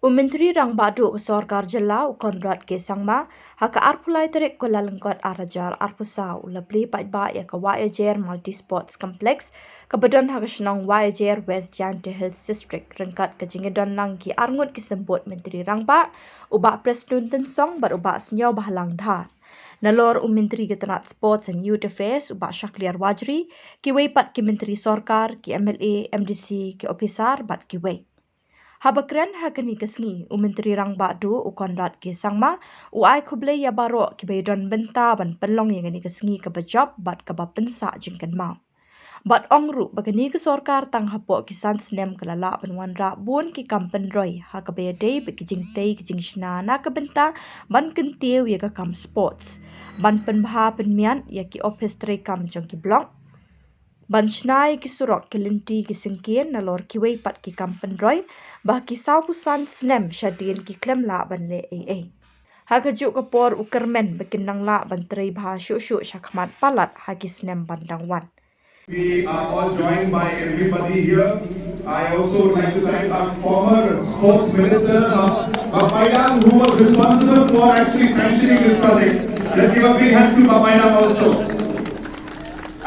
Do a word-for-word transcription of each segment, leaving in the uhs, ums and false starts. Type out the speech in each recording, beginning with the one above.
U Myntri Rangbah Duh ka Sorkar Jylla, u Conrad K Sangma, ha ka arphew lai tarik Kyllalyngkot arhajar arphew saw, u la plie paidbah ïa ka Wahyajer Multi Sports Complex, kaba don ha ka shnong Wahyajer, West Jaintia Hills District, ryngkat ka jingïadon lang ki arngut ki symbud Myntri Rangbah, u Bah Prestone Tynsong bad u Bah Sniawbhalang Dhar. Nalor u Myntri ka tnat Sports and Youth Affairs, u Bah Shakliar Warjri, kiwei pat ki Myntri Sorkar, ki M L A, M D C, ki ophisar bad kiwei. Haba kren ha kane ka sngi, u Myntri Rangbah Duh, u Conrad K Sangma, u ai khublei ïa baroh kiba ïadon bynta ban pynlong ïa kane ka sngi kaba jop bad kaba pynsah jingkynmaw. Bad ong ruh ba kane ka sorkar tang hapoh ki san snem ka la lah ban wanrah bun ki kam pynroi, ha kaba ïadei bad ki jingtei ki jingshna na ka bynta ban kyntiew ïa ka kam sports, ban pynbha pynmiat ïa ki ophis treikam jong ki block, ban shna ïa ki surok, ki lynti, ki syngkien, nalor kiwei pat ki kam pynroi, ba ha ki sawphew san snem shadien ki khlem lah ban leh ei ei. Ha kajuh ka por u kyrmen ba kin nang lah ban trei bha shuh shuh shakhmat palat ha ki snem ban dang wan. We are all joined by everybody here. I also would like to thank our former sports minister, uh, Bah Paidang, who was responsible for actually sanctioning this project. Let's give a big hand to Bah Paidang also.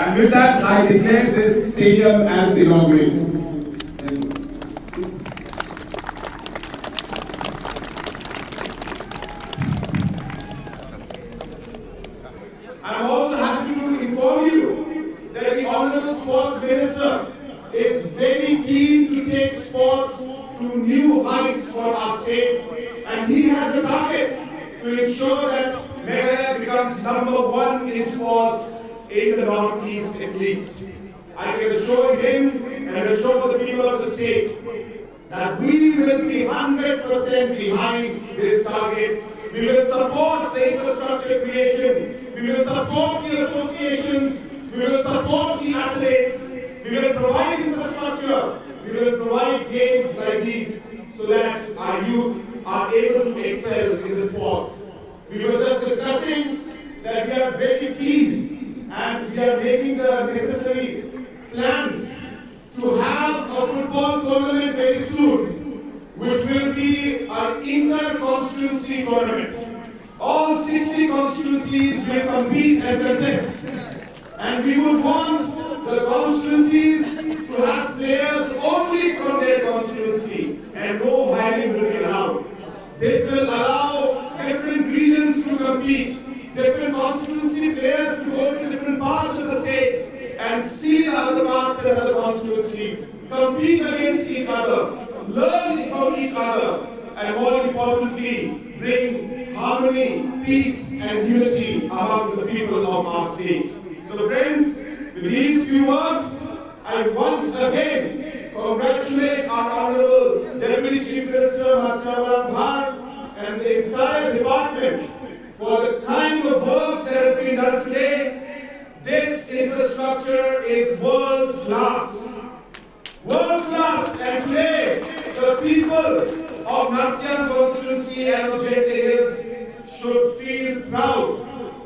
And with that, I declare this stadium as inaugurated. Thank you. I'm also happy to inform you that the Honorable Sports Minister is very keen to take sports to new heights for our state, and he has a target to ensure that Meghalaya becomes number one in sports in the Northeast at least. I can assure him and assure the people of the state that we will be hundred percent behind this target. We will support the infrastructure creation. We will support the associations. We will support the athletes. We will provide infrastructure. We will provide games like these so that our youth are able to excel in the sports. We were just discussing that we are very keen and we are making the necessary plans to have a football tournament very soon, which will be an inter-constituency tournament. All sixty constituencies will compete and contest. And we would want the constituencies to have players only from their constituency, and no hiring will be allowed. This will allow different regions to compete, different constituency players to go to different parts of the state and see the other parts and other constituencies, compete against each other, learn from each other, and more importantly, bring harmony, peace, and unity among the people of our state. So, friends, with these few words, I once again congratulate our Honorable Deputy Chief Minister, Master Alam Dhar, and the entire department for the kind of work that has been done today. This infrastructure is world class. World class, and today the people of Nartiang constituency and of Jaintia Hills should feel proud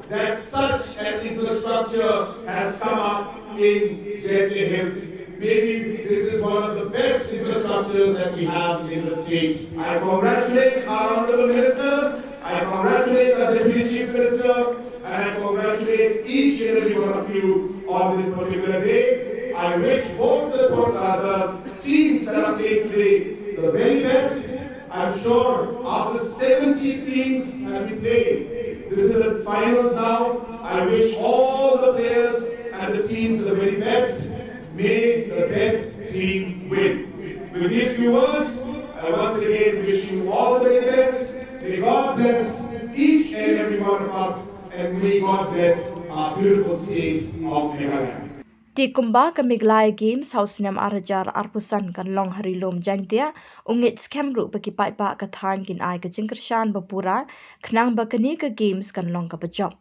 that such an infrastructure has come up in Jaintia Hills. Maybe this is one of the best infrastructures that we have in the state. I congratulate our Honorable Minister, I congratulate our Deputy Chief Minister, and I congratulate each and every one of you on this particular day. I wish both the, uh, the teams that are playing today the very best. I'm sure after seventy teams have been playing, this is the finals now. I wish all the players and the teams the very best. May the best team win. With these few words, I once again wish you all the very best. May God bless each and every one of us, and may God bless our beautiful state of Meghalaya. Te kumba ka Meghalaya Games ha u snem arhajar arphew san kan long ha Ri Lum Jaintia, u ngeit skhem ruh ba ki paidbah ka thaiñ kin ai ka jingkyrshan ba pura, khnang ba kane ka Games kan long kaba jop.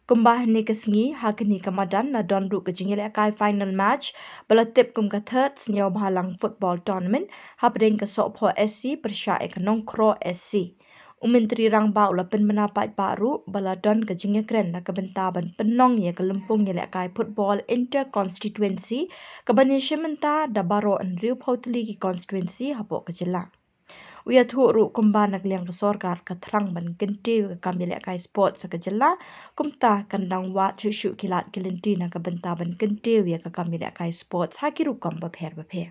Kumba hynne ka sngi, ha kane ka madan la don ruh ka jingïalehkai final match ba la tip kum ka Third Sniawbhalang Football Tournament hapdeng ka Sohphoh S C pyrshah ïa ka Nongkroh S C. U Myntri Rangbah u la pynbna paidbah ruh ba la don ka jingïakren na ka bynta ban pynlong ïa ka lympung ïalehkai football inter constituency kaban ïashim bynta da baroh hynriewphew tylli ki constituency hapoh ka jylla. U ïathuh ruh kumba na ka liang ka sorkar ka thlang ban kyntiew ïa ka kam ïalehkai sports ha ka jylla, kumta kan dang wad shuh shuh ki lad ki lynti na ka bynta ban kyntiew ïa ka kam ïalehkai sports ha ki rukom bapher bapher.